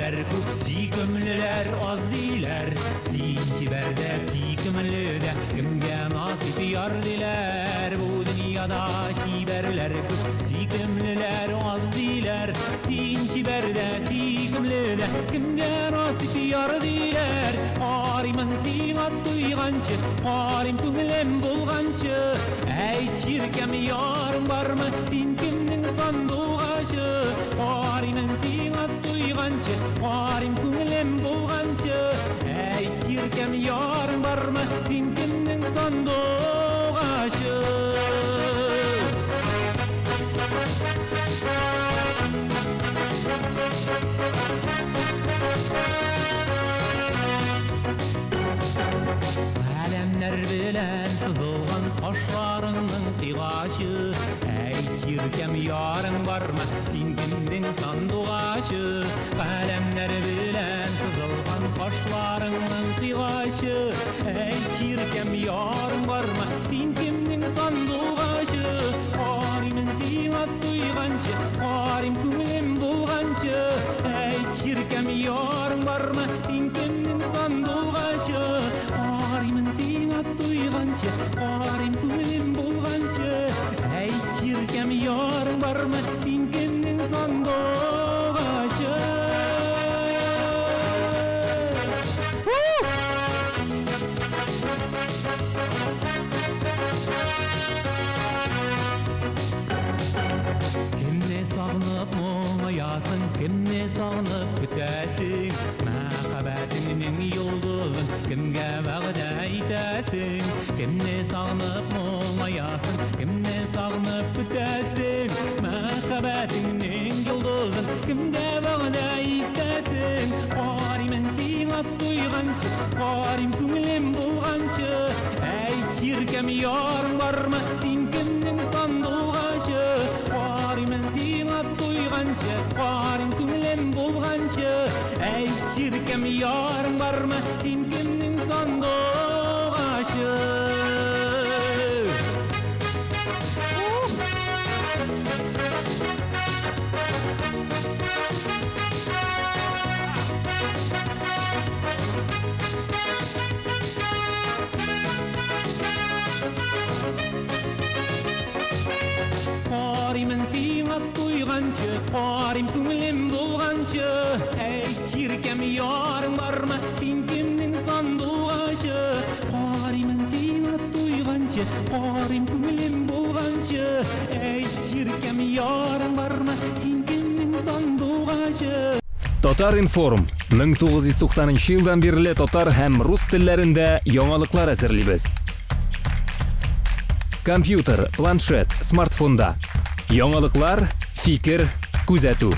Чибәрләр күп, сөйкемлеләр аз диләр. Син чибәр дә, сөйкемле дә, кемгә насыйп яр диләр. Бу дөньяда чибәрләр күп, сөйкемлеләр аз диләр. Син чибәр дә, сөйкемле дә, кемгә насыйп яр диләр. Карыймын сиңа туйганчы, карыйм күңелем булганчы. Әй, чиркәм, ярың бармы, син кемнең сандугачы? Карыймын сиңа туйганчы, карыйм күңелем булганчы. Әй, чиркәм, ярың бармы, син кемнең сандугачы? Каләмнәр белән сызылган кашларыңның кыйгачы. Әй, чиркәм, ярың бармы, син кемнең сандугачы? Каләмнәр белән сызылган кашларыңның кыйгачы. Әй, чиркәм, ярың бармы, син кемнең сандугачы? Карыймын сиңа туйганчы, карыйм күңелем булганчы. Әй, чиркәм, ярың бармы, син кемнең сандугачы? Карыймын сиңа туйганчы, карыйм күңелем булганчы. Әй, чиркәм, ярың бармы, син кемнең сандугачы? Кемне сагынып моңаясың, кемне сагынып көтәсең? Мәхәббәтеңнең йолдызын кемгә вәгъдә итәсең? Кемне сагынып моңаясың, кемне сагынып көтәсең? Мәхәббәтеңнең йолдызын кемгә вәгъдә итәсең? Карыймын сиңа туйганчы, карыйм күңелем булганчы. Әй, чиркәм, ярың бармы, син кемнең сандугачы? Карыймын сиңа туйганчы, карыйм күңелем булганчы. Әй, чиркәм, ярың бармы, син кемнең сандугачы? Карыймын сиңа туйганчы, карыйм күңелем булганчы. Әй, чиркәм, ярың бармы, син кемнең сандугачы? Карыймын сиңа туйганчы, карыйм күңелем булганчы. Әй, чиркәм, ярың бармы, син кемнең сандугачы? Татар-информ, 1990 нчы елдан бирле татар һәм рус телләрендә яңалыклар әзерлибез. Компьютер, планшет, смартфонда. Яңалыклар, фикер, күзәтү.